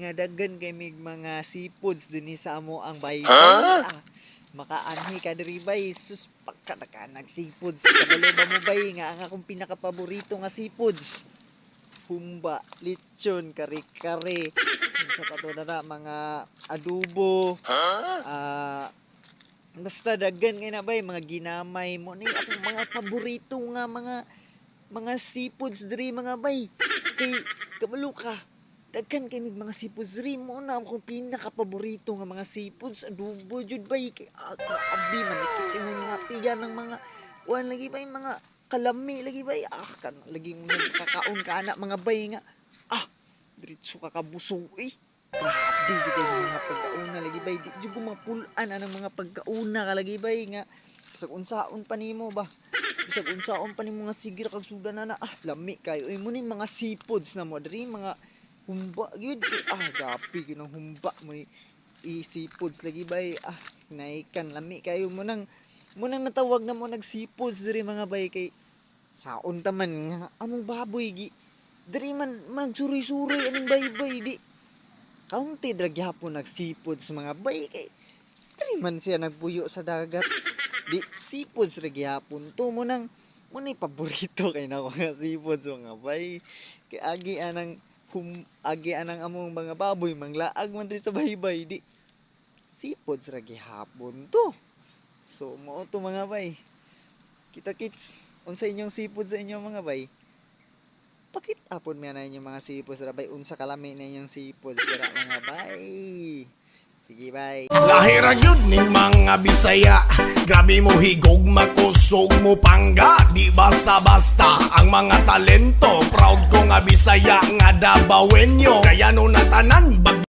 nga daghan kay mig mga seafoods dinhi sa amo ang baybay. Ah, makaanhi ka diri, bay, sus, pagkadaghan nag seafoods. Kabalo ba mo, bay, nga ang akong pinakapaborito nga seafoods? Humba, lechon, kare-kare, unsa pa to na mga adobo, ah, basta daghan kay na, bay, mga ginamay mo ni akong mga paborito nga mga seafoods diri, mga bay. Kay kabalo ka, daghan kay mig mga seafoods diri. Mo na akong pinakapaborito nga mga seafoods, adobo jud, bay, kay ah, grabe manikit sa imong mga tiyan ng mga kuan lagi, bay, mga kalami lagi, bay. Ah, kan lagi mo kakaon ka ana, mga bay, nga ah, diretso ka kabusog eh. Grabe jud kay mga pagkauna lagi, bay. Di jud ko mapul-an anang mga pagkauna ka lagi, bay, nga bisag unsaon pa nimo ba, bisag unsaon pa nimo nga sige ra kag sudan na, ah, lami kayo. Uy, mo ni mga seafoods na mo diri, mga humba gyud. Ah, gapi gyud ang humba mo ni i seafoods lagi, bay. Ah, naikan lami kayo. Mo nang natawag na mo nag seafoods diri, mga bay, kay saon ta man nga among baboy gi diri man magsuri-suri aning baybay. Di kaunti dra gyapon nag seafoods, mga bay, kay diri man siya nagpuyo sa dagat. Di seafoods ra gyapon to. Mo ni paborito kay nako nga seafoods, mga bay, kay agi anang among mga baboy manglaag man diri sa baybay. Di seafoods ra gihapon to. So mao to, mga bay. Kita kits unsa inyong seafood sa inyong, mga bay. Pakita pod mi na inyong mga seafoods ra, bay, unsa kalami na inyong seafoods dira, mga bay. Sige, bye. Lahi ra gyud ning mga Bisaya. Grabe mo higog, makusog mo pangga. Di basta-basta ang mga talento. Proud ko nga Bisaya, nga Dabawenyo. Kaya no na tanan bag